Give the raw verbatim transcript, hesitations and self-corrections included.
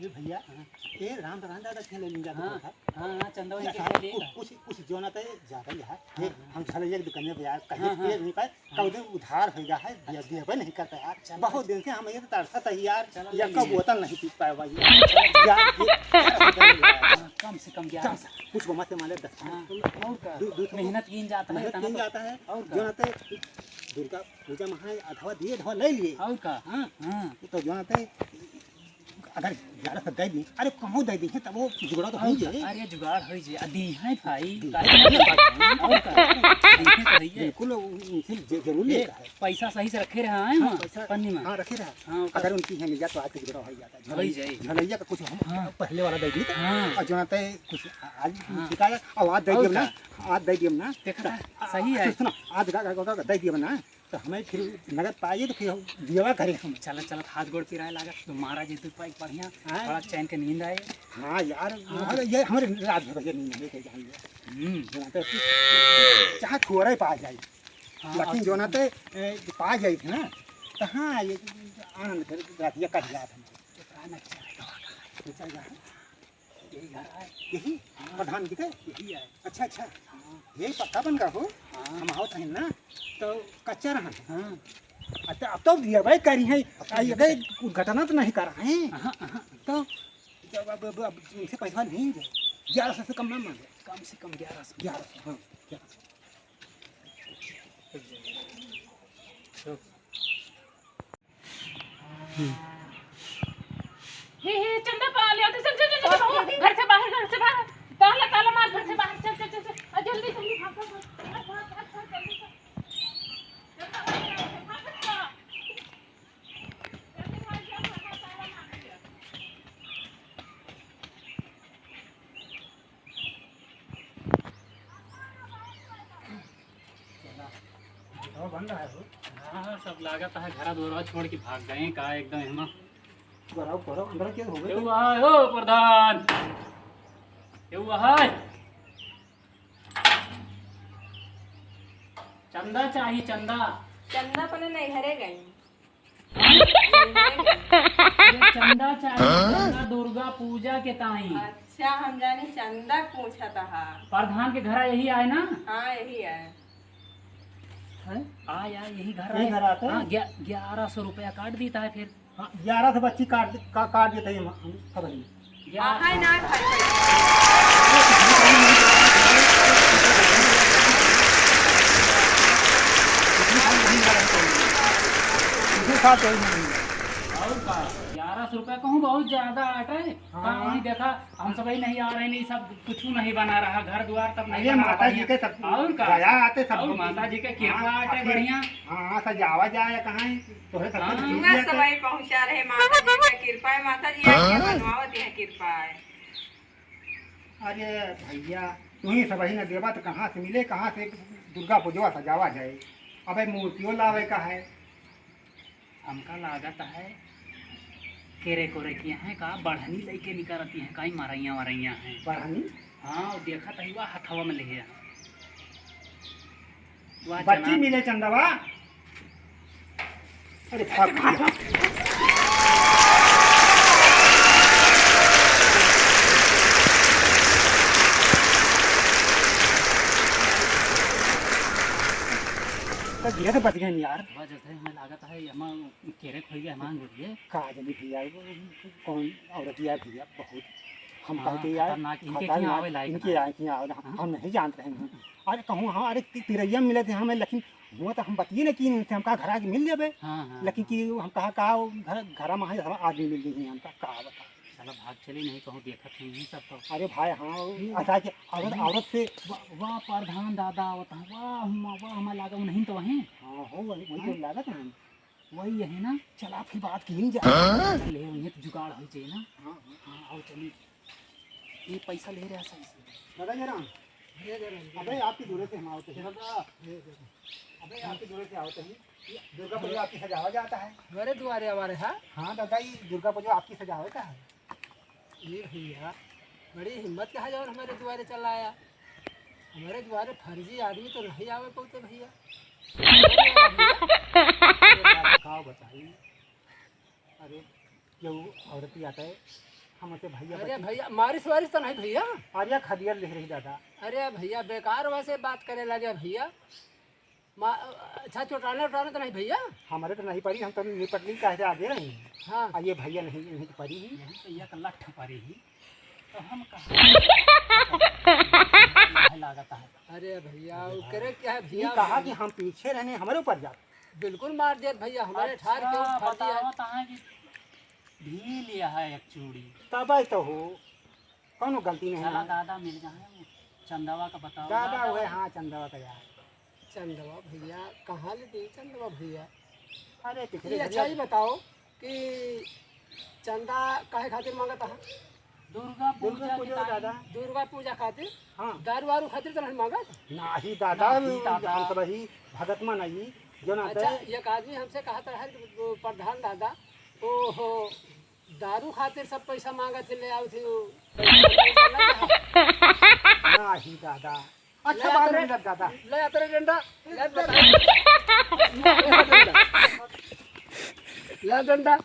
भैया, हाँ। ए राम नारायण दादा खेले नहीं जाता हाँ, था। हाँ, हाँ, चंदा वही के यार, खेले कुछ, का। कुछ, कुछ जो ना ते ज्यादा ही है। हाँ, ये हाँ। हम झलैया के दुकान में यार, कहीं हाँ, हाँ। तेल नहीं पाए, हाँ। कब दिन उधार हो गया है, दिया, दिया भी नहीं करता यार। चलो। बहुत दिन से हम ये तरसत है यार, चलो, या ले कब लीजिए। बोतल नहीं पी पाए भाई। चलो। यार, ये क्या हो गया यार? हाँ, कम से कम ग्यारह कम सौ। से, कुछ मत माले दस। हाँ, और का? दू, दू सौ मेहनत कीन जाता है, मेहनत इतना कीन तो। जाता है। और का? जो ना ते दुर्गा पूजा में है, अधवा दिए, अधवा ले लिए। और का? हाँ। हाँ। तो जो ना ते अगर ग्यारह सौ दे दी, अरे कहूँ दे दी है, तब वो जुगाड़ तो हो ही जाए। अरे जुगाड़ हो ही जाए, आ दी है भाई, दी काहे है। के मतलब बात है? और का? दी है तो भैया। बिल्कुल, उनसे जे-, जरूर ए, लेता है। पैसा सही से रखे रहा है हाँ, वहाँ पैसा, पन्नी में। हाँ, रखे रहा। हाँ, ओकर अगर उनकी है मिल जाए तो आज के जुगाड़ हो ही जाता है। हो ही झलैया, जाए। झलैया का कुछ हम हाँ। पहले वाला दे दी हाँ। और जो ना ते कुछ आज हाँ। शिकायत, और आज दे और दिए ना, का? आज दे दिए ना। देखा था, आ, सही आ, है। सुनो, आज गा-, गा-, गा-, गा-, दे दिए ना। तो हमें फिर नगद पाइए तो फिर हम दियवा करें हम। चला, चला, हाथ गोड़ पिराए लागत, तो मारा जी तू पाई बढ़िया, हाँ। थोड़ा चैन के नींद आए। हाँ यार, हाँ। हमारे, ये हमारे रात भर ये नींद लेके जाएंगे। हम्म। जो ना तो चाहे थोड़ा ही पा जाए, हाँ, लेकिन और जो ना तो, ए, पा जाए ना, तो हाँ, ये आनंद फिर रात ये कट जात हम। ये प्राण अच्छा है, तो चल जा। यही घर है। यही? हाँ। प्रधान जी का? यही है। अच्छा, अच्छा। हाँ। यही पक्का बन गया हो? हाँ। हम आवत हैं ना, तो कच्चा रहा। हाँ। अच्छा, अब तो दिया भाई करी है। अब तो आ, ये दिया भाई उद्घाटन तो नहीं करा है। हाँ, हाँ। तो जब अब, अब, अब उनसे पैसा नहीं है, ग्यारह सौ से कम ना मांगे। कम से कम ग्यारह सौ। ग्यारह सौ, हाँ, ग्यारह सौ। हे, हे, चंदा पा लिया, चल, चल, चल, चल, चल, घर से बाहर, घर से बाहर, ताला, ताला मार, घर से बाहर, चल, चल, चल, चल, आ, जल्दी, जल्दी, भाग, भाग, भाग, भाग, भाग, भाग, जल्दी से। चंदा, भाग, भाग, भाग, भाग, जल्दी भाग, जा, भाग, ताला मार दिया। चला, घरवा बन रहा है हो। हाँ, सब लागत है घरा दुआरा छोड़ के भाग गए का एकदम एहमा। करो, करो, अंदर के हो गए? केहू है हो प्रधान? केहू है? चंदा चाही, चंदा। चंदा अपने नैहरे गई। ये चंदा चाही, चंदा दुर्गा पूजा के ताई। अच्छा, हम जानी चंदा पूछत हा। प्रधान के घरा यही आए ना? हाँ, यही आए। हैं? आ यार, यही घर यही आए। घर आते हैं? हाँ, ग्या-, ग्यारह सौ रुपया काट दीता है फिर। हाँ, ग्यारह सौ बच्ची काट, का-, काट देते हैं हम, हम सब ही। या- आ, है ना भाई, भाई। दूसरा कोई नहीं है। और का? ग्यारह सौ रुपया कहूँ बहुत ज्यादा आटे। हाँ। का वहीं देखा, हम सब ही नहीं आ रहे, नहीं सब कुछ नहीं बना रहा, घर द्वार तब नहीं अरे बना माता रहा जी है। के सब और का? दया आते सब और कुछ। माता जी के कृपा हाँ, आटे आखिर बढ़िया। हाँ, सजावा जाए कहाँ है? तोहरे सब हाँ। कुछ छूट हुआ गया सब था। ही पहुँचा रहे, माता जी का कृपा है, माता जी आके हाँ? बनवावत है, कृपा है। अरे भैया, तू ही सब ही न देवा तो कहाँ से मिले, कहाँ से दुर्गा पूजवा सजावा जाए? अबे मूर्तियों लावे का है। हमका लागत है केरे कोरे किया है का, बढ़नी लइके निकरती है, काई मरैया वरैया है। बढ़नी? हाँ, देखत है हुआ हथवा में लेहे है। वाह, बच्ची जना- मिले चंदवा। अरे, भाग, भाग। तो गिरे तो बच गए यार। वाह, जैसे हमें लागत है, हम केरे खोई गए, हमार गुड़िए। का जानी भैया, वो कौन औरत यार भैया, बहुत हम हाँ, कहते यार, खतरनाक, इनके खतरनाक, यहाँ आवे लायक इनके ना। यहाँ, यहाँ आवे ना, हाँ। हम नहीं जानते हैं। हाँ। अरे कहूँ, हाँ, अरे ति-, तिरैया मिले थे हमें, लेकिन हुआ तो हम बतिए नहीं कि इनसे हम कहा घर आके मिल लेबे। हाँ, हाँ, लेकिन हाँ। कि हम कहा का वो घर, घर में है, हम आदमी मिल गई हम कहा का बता। साला भाग चली नहीं कहूँ देखत नहीं है सब तो। अरे भाई, हाँ, ये अचानक औरत, हम्म। औरत से वाह, वाह, प्रधान दादा आवत है, वाह, हम, वाह, हमार लागा नहीं तो वहीं। हाँ, हो, वही, वही तो हाँ। लागत है। वही है ना, चला फिर बात की नहीं जा। हाँ? ले, वहीं तो जुगाड़ हो जाए ना। हाँ, हाँ। हाँ, आओ चली। ये पैसा ले रहा सही से। दादा जरा, ये दे रहे हैं। अबे आपकी दूरे से हम आवते हैं। दादा। ये दे रहे हैं। अबे आपकी दूरे से आवते हैं। दुर्गा पूजा आपकी सजावा जाता है। हमारे दुआरे हमारे, हाँ? हाँ दादा, ये दुर्गा पूजा आपकी सजावे का है। ये भैया, बड़ी हिम्मत का है जो हमारे दुआरे चला आया। हमारे दुआरे फर्जी आदमी तो नहीं आवे पौते भैया। का बताई? अरे, केहू औरत ही आता है, हमसे भैया अरे बची। भैया, मारिस वारिस तो नहीं भैया? अरे खदिया ले रही दादा। अरे भैया, बेकार वैसे बात करे लगे भैया। मा-, अच्छा, चोटाने उटाने तो नहीं भैया? हमरे तो नहीं परी, हम तो निपट ली, काहे से आगे रही। हाँ। आ ये भैया नहीं, नहीं तो परी ही। यही तो एक लठ परी ही, तो हम कहाँ लागत है। अरे भैया, वो करे क्या है ये भैया? कहा कि हम पीछे रहने, हमरे ऊपर जात। बिल्कुल मार देत भैया, हमरे ठार के अच्छा, ऊपर दिया। बताओ तो है कि भी लिया है एक चूड़ी। तब तो हो, कौनो गलती नहीं चला है। दादा मिल गए हैं, चंदवा का बताओ। दादा दादा हुए, हाँ, चंदवा का यार। चंदवा भैया, कहाँ ले दी चंदवा भैया? अरे, पिछले ये अच्छा भैया ही बताओ कि चंदा काहे खातिर मांगत है? दुर्गा दुर्गा पूजा के पूजा टाइम। दादा। दुर्गा पूजा खातिर? हाँ। दारू वारू खातिर तो नहीं मांगत? नाही दादा, नाही दादा। हम तो वही भगत मन आई, जो ना अच्छा, दे। एक आदमी हमसे कहत रहा कि वो प्रधान दादा, ओहो, दारू खातिर सब पैसा मांगत ही, ले आउत ही, वो पैसा नहीं मांगत है। नाही दादा। अच्छा, ले बाद में अतरे, मिलब दादा। ले अतरे डंडा, ले बता। ले डंडा।